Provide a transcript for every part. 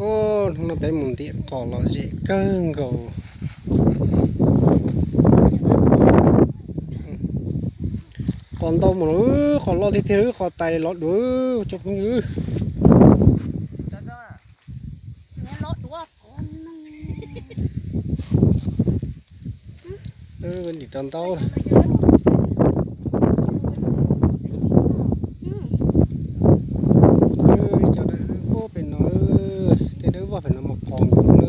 Hnub no peb mus ntim qos los zem kawg nkaus. Qos ntau mus, qos loj tiag tiag, qos tais los dua tsoom phooj ywg. Ntim rau ntau. Cov dawb pem no, tej dawb vog pem no mas qos nkaus na.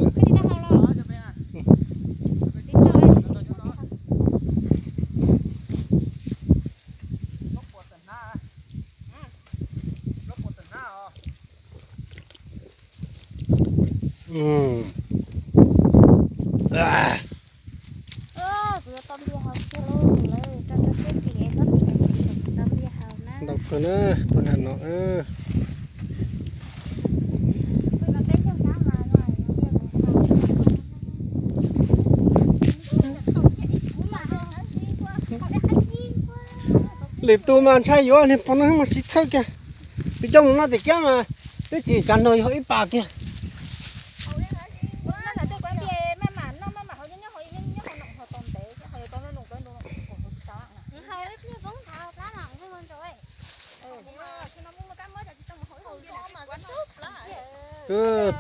Ntau kawg na, puag nram no. Lwm tus mas ntshai yuav niag pog no mas tsis txhawj kiag. Tus coj mus noj tiam kiag mas twb tsis tsa no yog ib pas kiag.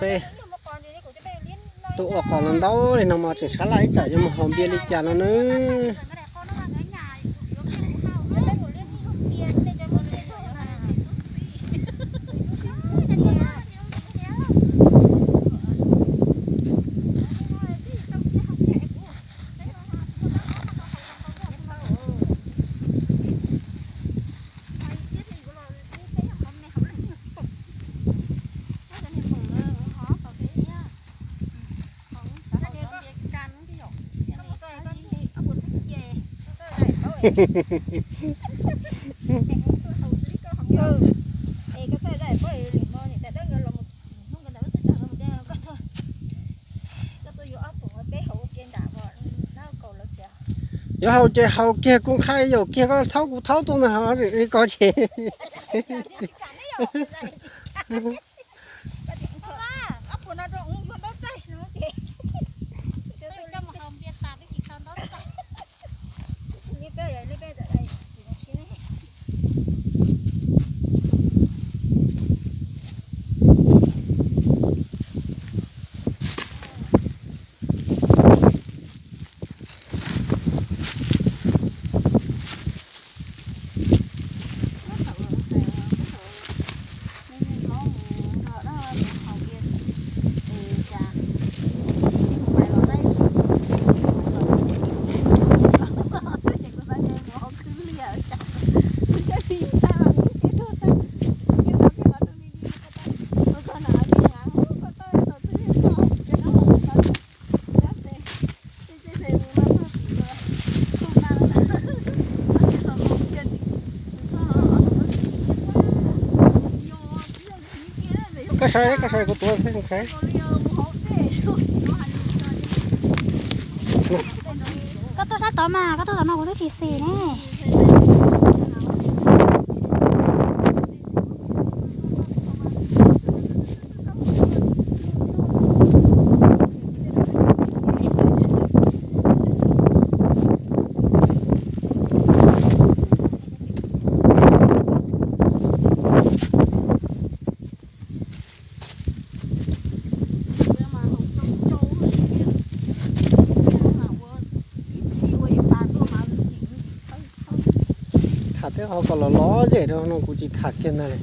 Peb tus ua qos los ntau li no mas tseem sab laj ib tsam yuav mus haus npias li cas no na. Yuav haus ces haus kiag, kuv qhia yaum kiag, koj thaub kuv thaub tuaj ntawd li ko ces. Koj saib, koj saib kuv tuav thiab. Koj tuaj sab tod mas, koj tuaj tom no kuv twb tsis xis ne. Tham tej qhov kom los lov zem rau no kuv tsis tham kiag ntag li.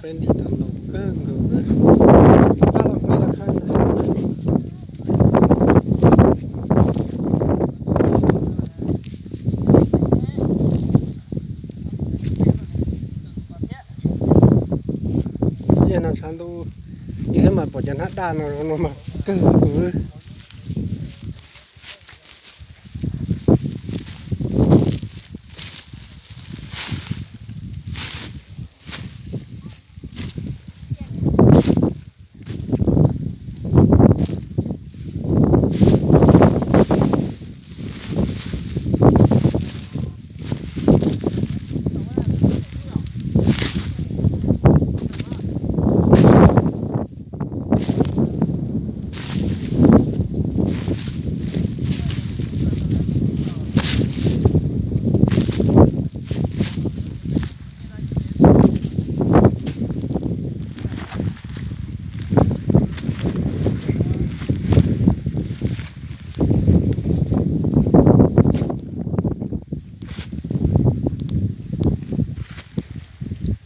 Peb ntim tau ntau kawg nkaus. Qab los qab los qab. Yog no tshav ntuj, ib thiab mas pom cov hnab daj no no mas kawg nkaus.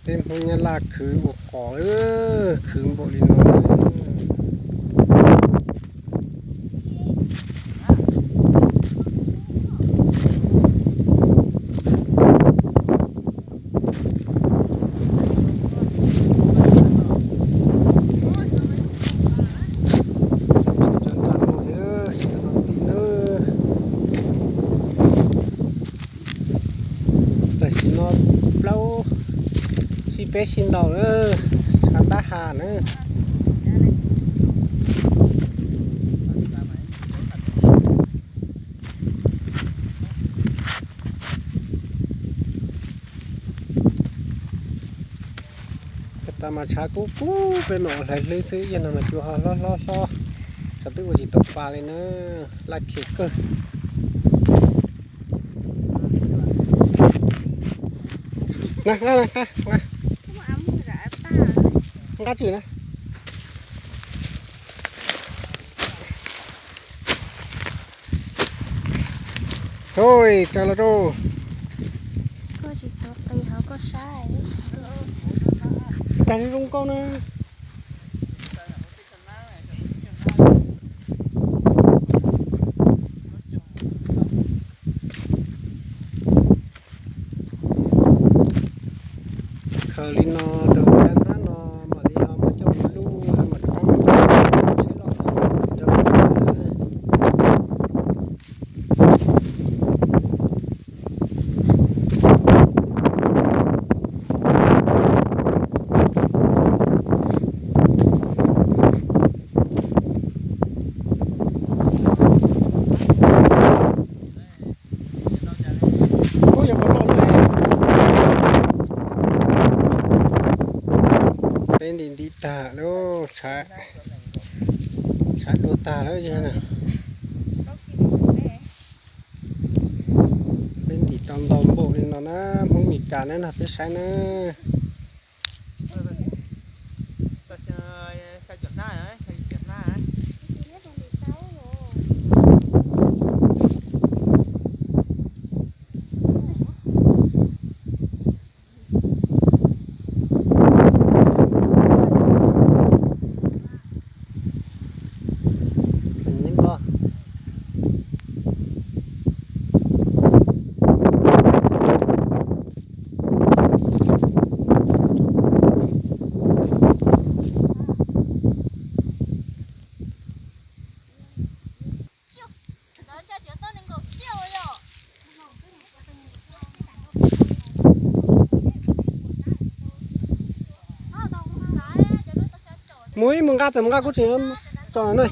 Peb Hmoob Nyab Laj khwv ua qos, khwv npaum li no. Tam sim no plaub, sib peb sib ntaus lawm, tshav ntab ha na. Tas mas tshav kub kub peb mam ua hlais hlwb xwb, yog no mas cua ho hlob hlob hlob, tshav twb ua tsis tau pa li na, laj khiv kawg. Nqa, nqa, nqa, nqa. Nqa tsis na. Thôi, tsa los rau. Tag zoo nkauj na. Khaws li no rau caj nab no, mam li ho muab coj mus luj, mam rov qab mus tsheb los rau. Peb ntim ntiv tag lawm, tshav dua tag lawm. Peb ntim tau ntau npaum li no na, Hmoob Mes Kas na, nrog peb saib na. Mus ib mus nqa txawm mus nqa kuv tseem tso na.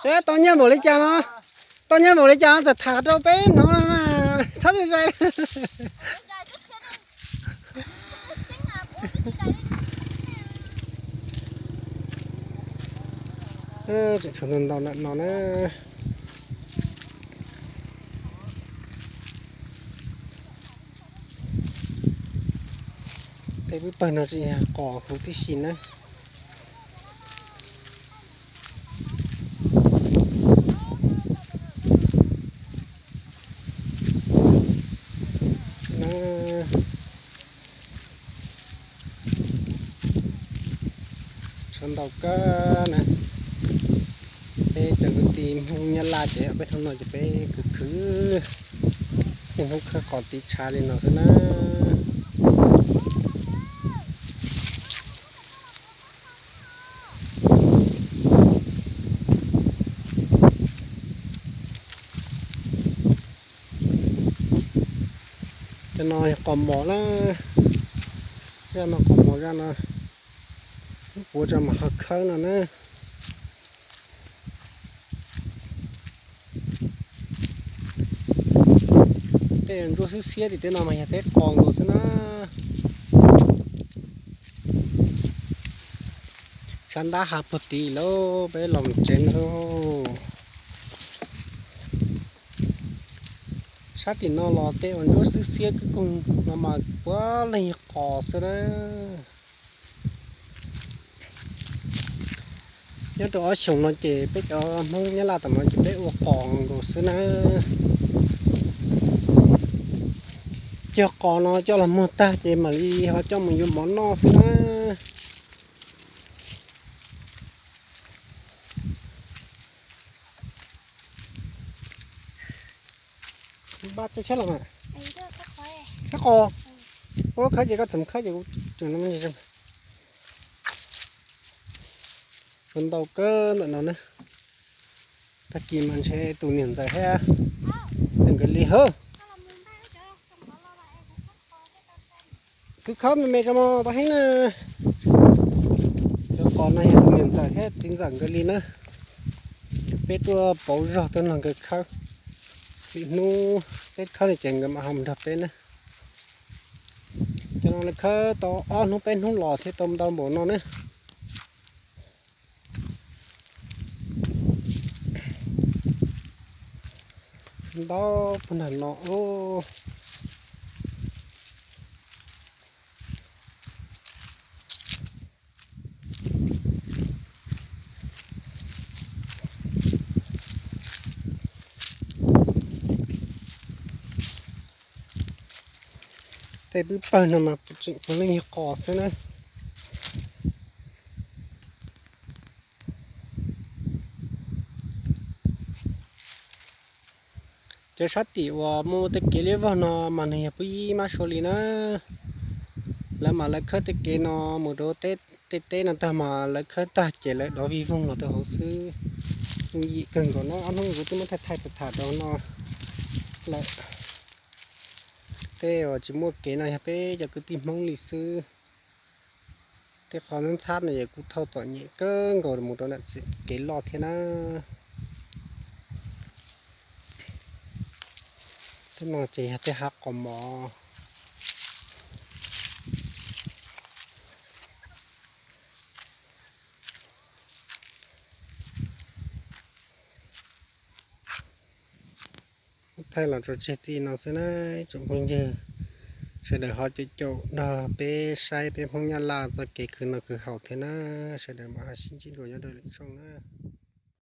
Saib tau nyiaj npaum li cas no, tau nyiaj npaum li cas no txawm tham rau peb hnov no mas txhob zais. Tseem tshuav ntau ntau no na. Tej pib pawg no tseem yog qos huv tib si na. Ntau kawg na. Peb cov kwv tij Hmoob Nyab Laj ces peb hnub no ces peb khwv khwv, niaj hnub khawb qos tiv tshav li no xwb na. Cov no yog qos mos na, zaj no qos mos zaj no, puav tso mas ho khawb no na. Tej ntsuab xwb xiab tim tej no mas yog teb qos nkaus xwb na. Tshav ntab hav puag tid lauj, peb los tsev na. Sab tim no los tej uas ntsuab xwb xiab kwj koog no mas puav leej yog qos xwb na. Nyob rau ob xyoos no ces peb cov Hmoob Nyab Laj tom no ces peb ua qos nkaus xwb na. Cog qos no coj los muag tag ces mam li ho coj mus yuav mov noj xwb na. Npaj tsheb los mas. Khawb qos. Ua khawb ces koj txhob khawb ces kuv tseem no. Tshuav ntau kawg ntawm no na. Tag kis mas ntshe tus niam ntxawm thiab ntxawm nkawd li hawb. Kwv khawb me me tso mog, tau heev na. Cov qos no yog tus niam ntxawm thiab txiv ntxawm nkawd li na. Peb tuaj pauv zog tuaj nrog nkawd khawb. Lwm hnub peb khawb no ces nkawd mam ho mus nrog peb na. Cov no lawv khawb tau ob hnub peb hnub los thiaj tau ntau npaum no na. Ntau puag nram no. Tej pwb pawg no mas tseem puav leej yog qos xwb na. Cov sab tim uas mus tej kev liab vog no mas nws yog pwb ib mab sua li na. Lawv mas lawv khawb tej kev no mus rau tej teb no tag mas lawv khawb tag ces lawv dov vij voog los rau hauv xwb. Yim kawg nkaus na, ob hnub kuv twb muab thaij thaij tham tham rau no lawm. Tej uas tsis muaj kev no yog peb cov kwv tij Hmoob li xwb. Tej qhov ntxhab no yog kuv thauj txom nyem kawg nkaus mus rau ntawm kev loj thiab na. Tej no ces yog tej hav qos mos. Thaij los tso tseg txij no xwb na ib tsoom phooj ywg. Sawv daws ho caum caum nrog peb saib peb Hmoob Nyab Laj txoj kev khwv noj khwv haus thiab na. Sawv daws mam ho sib ntsib dua nyob rau lwm tshooj na.